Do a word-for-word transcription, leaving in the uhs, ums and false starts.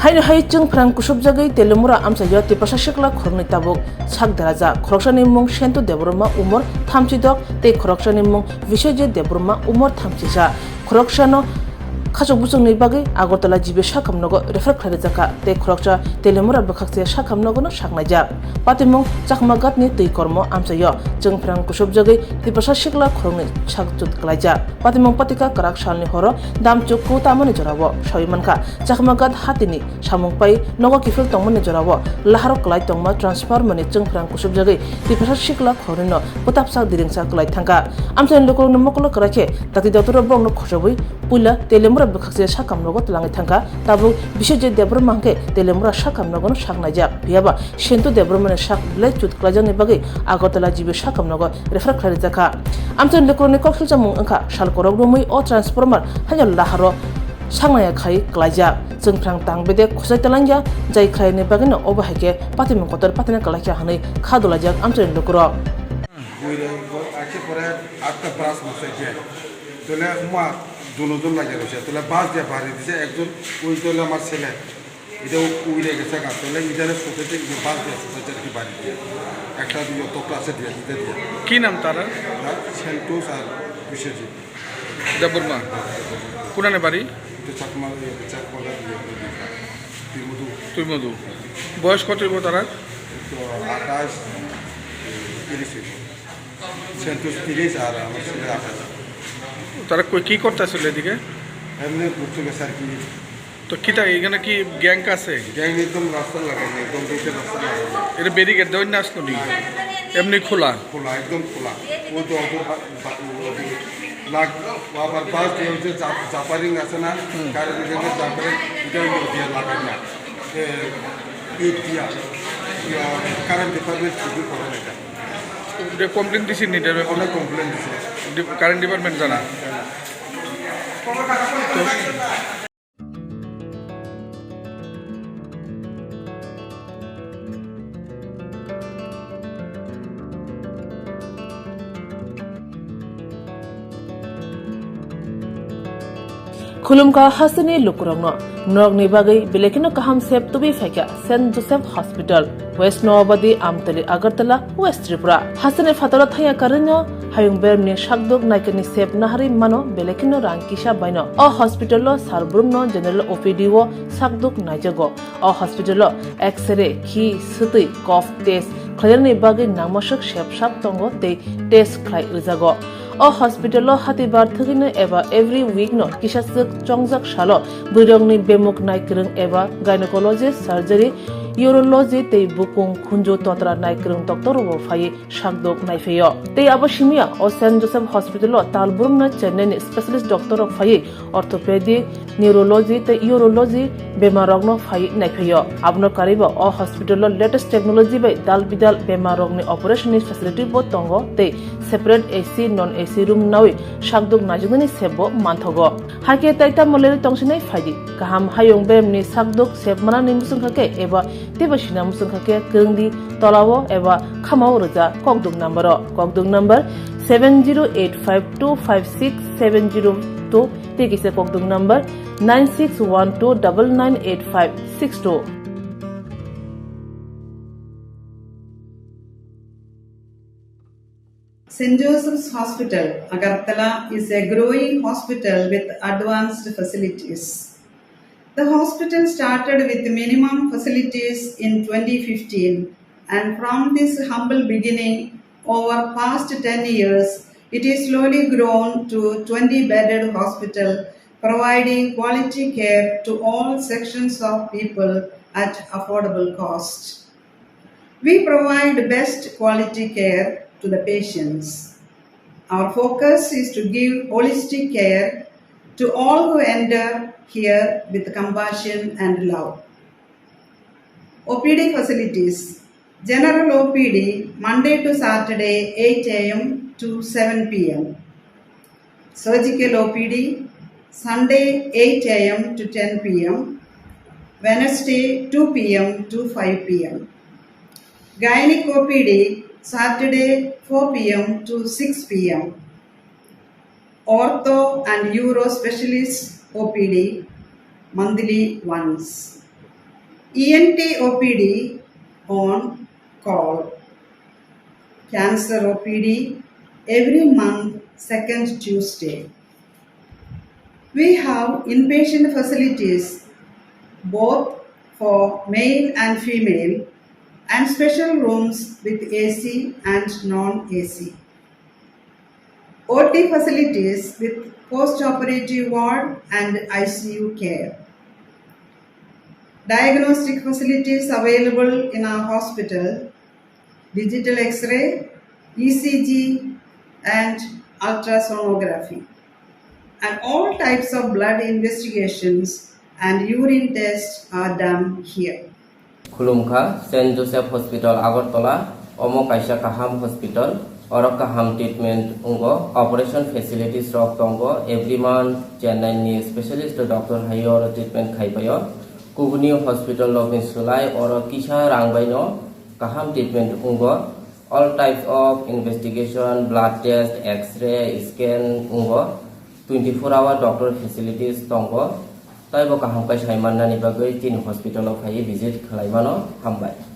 Haino hai chwngphrang kusubjagwi Telemura amchaio Tiprasa sikla khoroknwi tabuk sak derajak. Khoroksani mung Sentu Debbarma, umor thamchi dok, tei khoroksani mung Biswajit Debbarma, umor thamchi sa. Khoroksano khachuk buchukni bagwi Agartala G B sakhamnogo refer khlai rijak kha, tei khoroksa Telemura bwkhakse sakhamnogono saknaijak. Patimung Chakmaghatni twi kormo amchaio chwngphrang kusubjagwi Tiprasa sikla khoroknwi sakchut klaijak. Patimung patika kwrak salni horo damchuk ku tamani jorao sawi mankha. Chakmaghat hatini samung pai nogo kiphil tongmani jorao laharo kwlai tongma transformerni chwngphrang kusubjagwi Tiprasa sikla khoroknwino bwtapsa diringsa kwlai thangkha. Amchaini lukurokni mokolo kwrai khe dakti daktorrok borokno khojobwi puila Telemura bwkhakse sakhamnogo twlangwi thangkha. Tabuk Biswajit Debbarma hwnkhe Telemura sakhamnogono saknaijak. Phiyaba Sentu Debbarmani sak belai chut kwlaijakni bagwi Agartala G B sakhamnogo refer khlai rijak kha. Amchaini lukurokni kok silchamung wngkha sal korok romwi o transformer haino laharo saknaya khai klaijak. Chwngphrang tang bedek khosai talangya jai khlaini bagwino obo hai khe patimung kotor patina kwlaikha hwnwi kha dolaijak amchaini lukurok. Buira, aise pore atta bus mosai je. Tole ma duno jon lagi rose. Tole bus dia bari dise ekjon ui tole amar sele. Ida ui re gese ga tole ida re sote te ida bus dia sote je ki bari dia. Ekta dia to class dia ida dia. কি নাম তার? Ha, Sentu sir, Biswajit. Debbarma. কোনানে বাড়ি? Ida Chakma, ida Chakma ga dia. Timudu. তুই মধু। বয়স কত হইব তারা? তো আঠাশ, তিরিশ হইব। সেন্টুস তিরিশ আর আমার ছেলে আঠাশ। তারা কই, কি করতে আসলে এদিকে? এমনি ঘুরতে গেছে আর কি। তো কিতা এখানে কি গ্যাং আছে? গ্যাং একদম রাস্তা লাগায়নি, একদম রোডে রাস্তা লাগায়নি। এটা ব্যারিকেড দেওয়া না আসলো নি? এমনি খোলা? খোলা, একদম খোলা। ওই তো ওদের বা-, বা-, ওদের লাগ-, আবার বাস যে হচ্ছে জা-, জাপারিং আছে না? হুম। কারেন্ট জাপারিং, এটা ওই দিয়ে লাগায় না। এ, ইট দিয়া, ইয়া, কারেন্ট ডিপার্টমেন্ট শুরু করে না এটা। এটা কমপ্লেন দিছি নি, এটা ব্যাপারে? অনেক কমপ্লেন দিছে। ডি-, কারেন্ট ডিপার্টমেন্ট জানা? তো Khulumkha hasteni lukurokno, norokni bagwi belai kheno kaham sep tubui phaikha Saint Joseph Hospital, West Noabadi, Amtali, Agartala, West Tripura. Hasteni phataro thangya karwino hayung bermni sakduk naikani sep naharwi mano belai kheno rang kisa baino. O hospital o sal brumno general O P D o sakduk naijago. O hospital o X-ray, khi, swtwi, cough test khlainani bagwi nangmaswk sep sak tongo tei test khlai rwjago. O hospital o hatibar thwgwino eba every week no kisaswk chongjak salo bwrwirokni bemuk naikwrwng eba gynecologist, surgery, urology tei bukung khunju totra naikwrwng doctor rokbo phaiwi sakdok naiphaio. Tei abo simiya o Saint Joseph Hospital o tal brumno Chennai ni specialist doctor rok phaiwi orthopedic, neurology tei urology bemar rokno phaiwi naiphaio. Abono karwibo o hospital o latest technology bai dal bidal bemar rokni operation ni facility bo tongo tei separate A C, non A C room nawi sakdok naijaknani sep bo manthogo. Hakhe tai tamo lerwi tongsinai phaidi. Kaham hayung beremni sakdok sep manani muchungkha khe eba teibo sina muchungkha khe kwrwngdi tolao eba khamao rwja kokduk number o. Kokduk number seven zero eight five two five six seven zero two tei kisa kokduk number nine six one two double nine eight five six two. Saint Joseph's Hospital, Agartala is a growing hospital with advanced facilities. The hospital started with minimum facilities in twenty fifteen, and from this humble beginning, over past ten years, it is slowly grown to twenty bedded hospital, providing quality care to all sections of people at affordable cost. We provide best quality care to the patients. Our focus is to give holistic care to all who enter here with compassion and love. O P D facilities. General O P D Monday to Saturday eight A M to seven P M. Surgical O P D, Sunday eight A M to ten P M, Wednesday two P M to five P M. Gynec O P D, Saturday four P M to six P M. Ortho and Uro Specialist O P D, monthly once. E N T O P D on call. Cancer O P D every month, second Tuesday. We have inpatient facilities both for male and female and special rooms with A C and non-A C. O T facilities with post-operative ward and I C U care. Diagnostic facilities available in our hospital, digital X-ray, E C G, and ultrasonography. And all types of blood investigations and urine tests are done here. Khulumkha, Saint Joseph Hospital, Agartala. Omo kaisa kaham hospital. Oro kaham treatment wngo. Operation facilities rok tongo. Every month Chennai ni specialist doctor hai oro treatment khai paio. Kubuni hospital rok ni sulai oro kisa rang bai no kaham treatment wngo. All types of investigation, blood test, X-ray, scan wngo. Twenty four hour doctor facilities tongo. Taibo kaham khe sai mannani bagwi chini hospital o phaiwi visit khlai mano. Hambai.